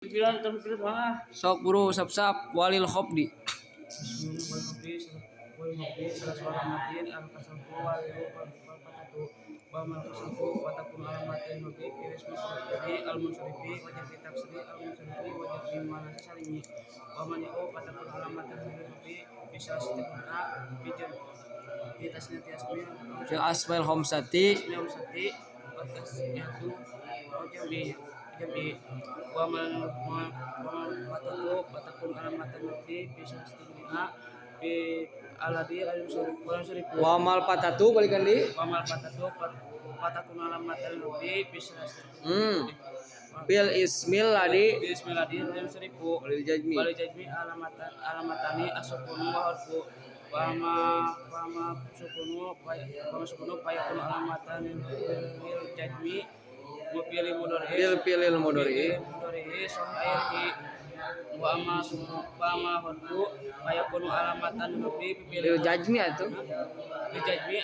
Pikiran terus mah. Sok buru sap-sap walil khobdi. Wal hobi salah seorang matin al kasalku wal patatu wa mal kasalku wa takun alamatin hobi firis musri al munsarifi wa jami taksri al munsarifi wa jami manasa salimi wa man ya'u patakun alamatin hobi bisa sitibuna bi jam bi tasniyati asmi Fil asmail khamsati asmi sati wa tasniyatu wa jami jami wa mal wa mal patatu patakun alamatin hobi bisa sitibuna bi aladi al munsarifu wa mal patatu balikan di wa mal patatu patakun alamatin hobi bisa Fil ismil ladi Bismillahirrahmanirrahim al walil jazmi. Wal jazmi alamatan alamatani asukunu wa harfu wa ma sukunu wa ma sukunu fayakunu alamatan lil jazmi wa fil mudhari Bil filil mudhari mudhari sahih wa ma sukunu wa ma harfu fayakunu alamatan bi lil jazmi atuh lil jazmi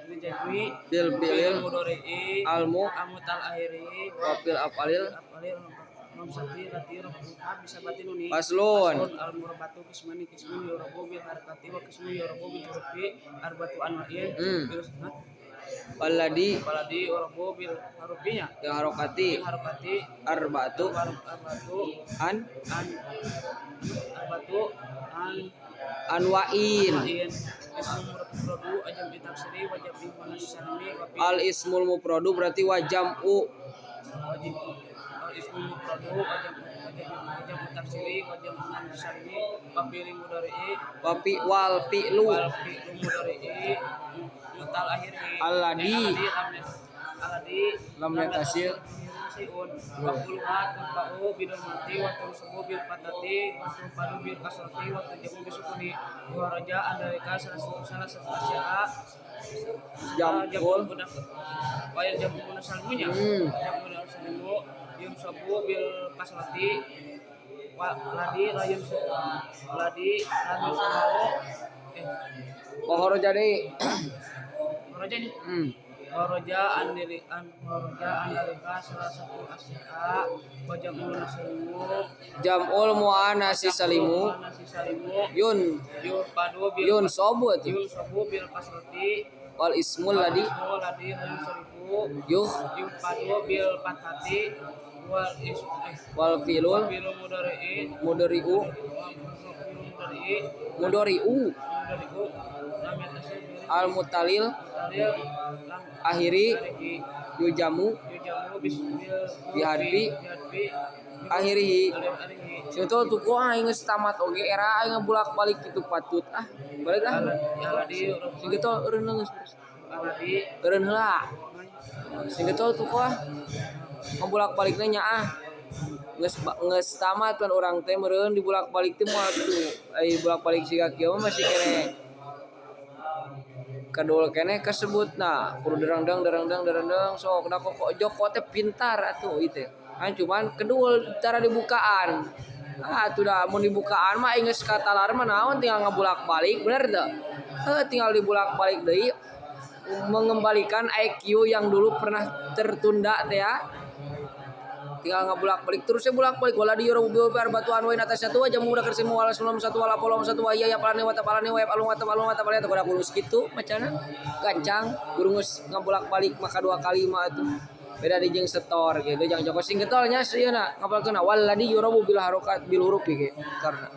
lil jazmi bil filil mudhari almu amutal akhiri wa fil afalil afalil khamsati lati rafuha bisa batinuni. Faslun. Al murabatu kismani kismun yurabu bil harakati wa kismun yurabu bil hurufi arbatu anwa'in. Bil Waladi waladi yurabu bil harufinya bil harokati bil harakati arba'atu arbatu an an arbatu an anwa'in. anwa'in ismu muradu ajam bi taksiri wa jam'i muannas salimi wa fi Al ismul mufradu berarti wa jam'u wajib al ismu mufradu wa jam'u taksiri wa jam'u muannas salimi wa fi'li mudhari'i wa fi wal fi'lu wal fi'lu mudhari'i mutal akhiri Alladhi. Alladhi Lam yatasil. syai'un wa kulluha turfa'u bidhammati wa tunsabu bil fathati wa tunfadu bil kasrati wa tujamu bisukuni wa raja andalika salah satu asya'a Jam'ul. wa jam'u munasalmunya jam'u salimu yunsabu bil kasrati wa ladi la yunsabu ladi la yunsabu Wa kharaja deui. Raja nih Waraja andiri an waraja andalika salah satu asya'a wa jam'ul naslimu Jam'ul muannasi salimu nasi salimu yun yurfadu bil yun sobu atuh yun sabu bil kasrati wal ismul ladi ismu ladi yunsarifu yuh yurfadu bil fathati wal is wal filul bil mudhari'i mudhari'u mudhari'i mudhari'u mudhari'u lam yatasil bil al mutalil mutalil lam akhiri akhirihi yujamu yujamu bis bil Bihadfi. bihadfi akhirihi. akhirihi. Sing tol tuh aing geus tamat oge era aing bolak-balik kitu patut ah balik ah. Aladi Sing getol eureun geus aladi eureun heula. Sing getol tuh ah ngabolak-balikna nya ah geus geus tamat pan urang teh meureun dibulak-balik teh moal tuh ai bolak-balik siga kieu mah masih keneh kadol keneh kasebutna kudu derangdang derangdang derangdang sok da kok Joko teh pintar atuh ieu teh kan cuman kedul cara dibukaan ah atuh da mun dibukaan mah aing geus katalar mah naon tinggal ngabulak-balik bener teu heuh tinggal dibulak-balik deui mengembalikan IQ yang dulu pernah tertunda teh ya tinggal ngabulak-balik terus ya bolak-balik wala di yorobu bi arbatu anwain atas satu aja mudah kersi wala sebelum satu wala polom satu wa ya palani wa tapalani wa alung wa tapalung wa tapalani kudu kurus kitu macana gancang guru geus ngabulak-balik maka dua kali mah atuh beda di jeung setor gitu jangan Joko sing getol nya sieuna ngapalkeun waladi yurabu bil harokat bil huruf ge karena